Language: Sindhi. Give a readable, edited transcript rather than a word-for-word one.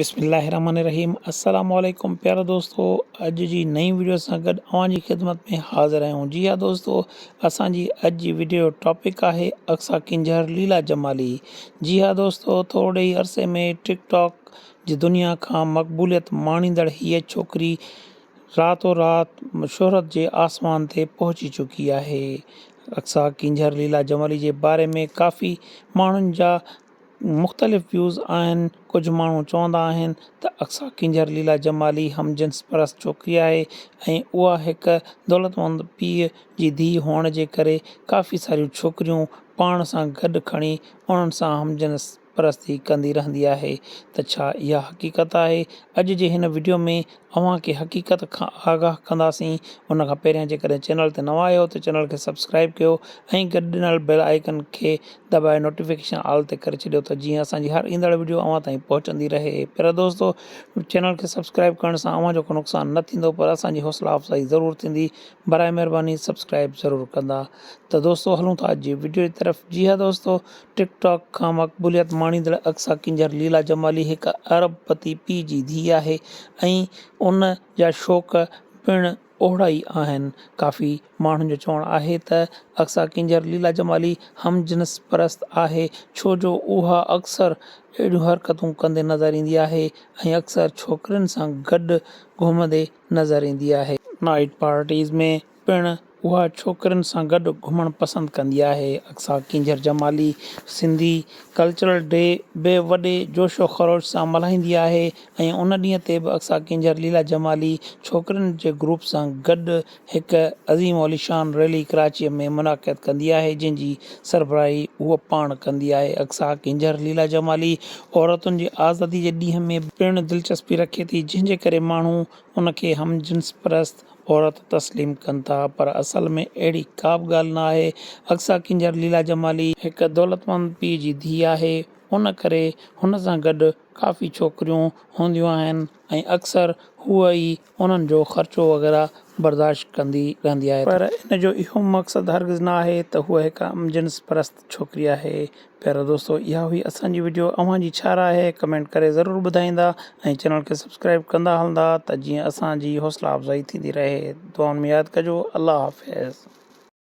بسم الله الرحمن الرحيم السلام عليڪم پيارا دوستو اڄ جي نئين ويڊيو سان گڏ اوهان جي خدمت ۾ حاضر آهيون جي ها دوستو اسان جي اڄ جي ويڊيو جو ٽاپڪ آهي اقصا ڪينجهر ليلا جمالي جي ها دوستو ٿورڙي ئي عرصي ۾ ٽڪ ٽاڪ جي دنيا کان مقبوليت ماڻيندڙ هيء ڇوڪري راتو رات شهرت جي آسمان تي پهچي چڪي آهي اقصا ڪينجهر ليلا جمالي جي باري ۾ ڪافي ماڻهن جا مختلف ويوز آهن، ڪجهه ماڻهو چوندا آهن ته اقصيٰ ڪينجهر ليلا جمالي هم جنس پرست ڇوڪري آهي ۽ اها هڪ دولتمند پيء جي ڌيء هئڻ جي ڪري ڪافي ساريون ڇوڪريون پاڻ سان گڏ کڻي انهن سان هم جنس پرستي ڪندي رهندي آهي ته ڇا اها حقيقت آهي؟ اڄ جي هن وڊيو ۾ اوهان کي حقيقت کان آگاهه ڪنداسين ان کان پهريان جيڪڏهن چينل تي نوان آهيو ته چينل کي سبسڪرائب ڪيو ۽ گڏ ڏنل بيل آئيڪن کي دٻائي نوٽيفڪيشن آل تي ڪري ڇڏيو ته جيئن اسان جي هر ايندڙ وڊيو اوهان تائين پهچندي رهي پيارا دوستو چينل کي سبسڪرائب ڪرڻ سان اوهان جو ڪو نقصان نه ٿيندو پر اسان جي حوصلا افزائي ضرور ٿيندي براء مهرباني سبسڪرائب ضرور ڪندا ته دوستو هلون ٿا اڄ جي وڊيو جي طرف جي ها دوستو ٽڪ ٽاڪ کان مقبوليت ماڻيندڙ اقصيٰ ڪينجهر ليلا جمالي هڪ ارب پتي پيء جي ڌيء آهي ۽ ان جا شوق پڻ اهڙا ئي آهن. ڪافي ماڻهن جو چوڻ آهي ته اقصيٰ ڪينجهر ليلا جمالي هم جنس پرست آهي ڇو جو اها اڪثر اهڙيون حرڪتون ڪندي نظر ايندي آهي ۽ اڪثر ڇوڪرين سان گڏ گهمندي نظر ايندي آهي. نائيٽ پارٽيز ۾ پڻ اها ڇوڪرين سان گڏ گهمڻ پسند ڪندي آهي. اقصيٰ ڪينجهر جمالي سنڌي ڪلچرل ڊي به وڏي جوش و خروش سان ملهائيندي آهي ۽ ان ڏينهن تي به اقصيٰ ڪينجهر ليلا جمالي ڇوڪرين جي گروپ سان گڏ هڪ عظيم عاليشان ريلي ڪراچيء ۾ منعقد ڪندي آهي جنهن جي سربراهي هوء پاڻ ڪندي آهي. اقصيٰ ڪينجهر ليلا جمالي عورتن جي آزادي جي ڏينهن ۾ پڻ دلچسپي رکي ٿي جنهن جي ڪري ماڻهو ان کي هم جنس پرست عورت تسليم ڪن ٿا پر اصل ۾ اهڙي ڪا به ڳالهه نه آهي. اقصيٰ ڪينجهر ليلا جمالي هڪ دولتمند پيء جي ڌيء آهي ان ڪري هن سان گڏ ڪافي ڇوڪريون هونديون آهن ۽ اڪثر هوء ئي انهن جو خرچو وغيره برداشت ڪندي رهندي آهي. پر ان جو اهو مقصد هرگز نه آهي ته هوء هڪ هم جنس پرست ڇوڪري آهي. پيارا دوستو اها هئي اسان جي وڊيو اوهان جي ڇا راء آهي ڪمينٽ ڪري ضرور ٻڌائيندا ۽ چينل کي سبسڪرائب ڪندا هلندا ته جيئن اسان جي حوصلا افزائي ٿيندي رهي دعائن ۾ ياد ڪجو الله حافظ.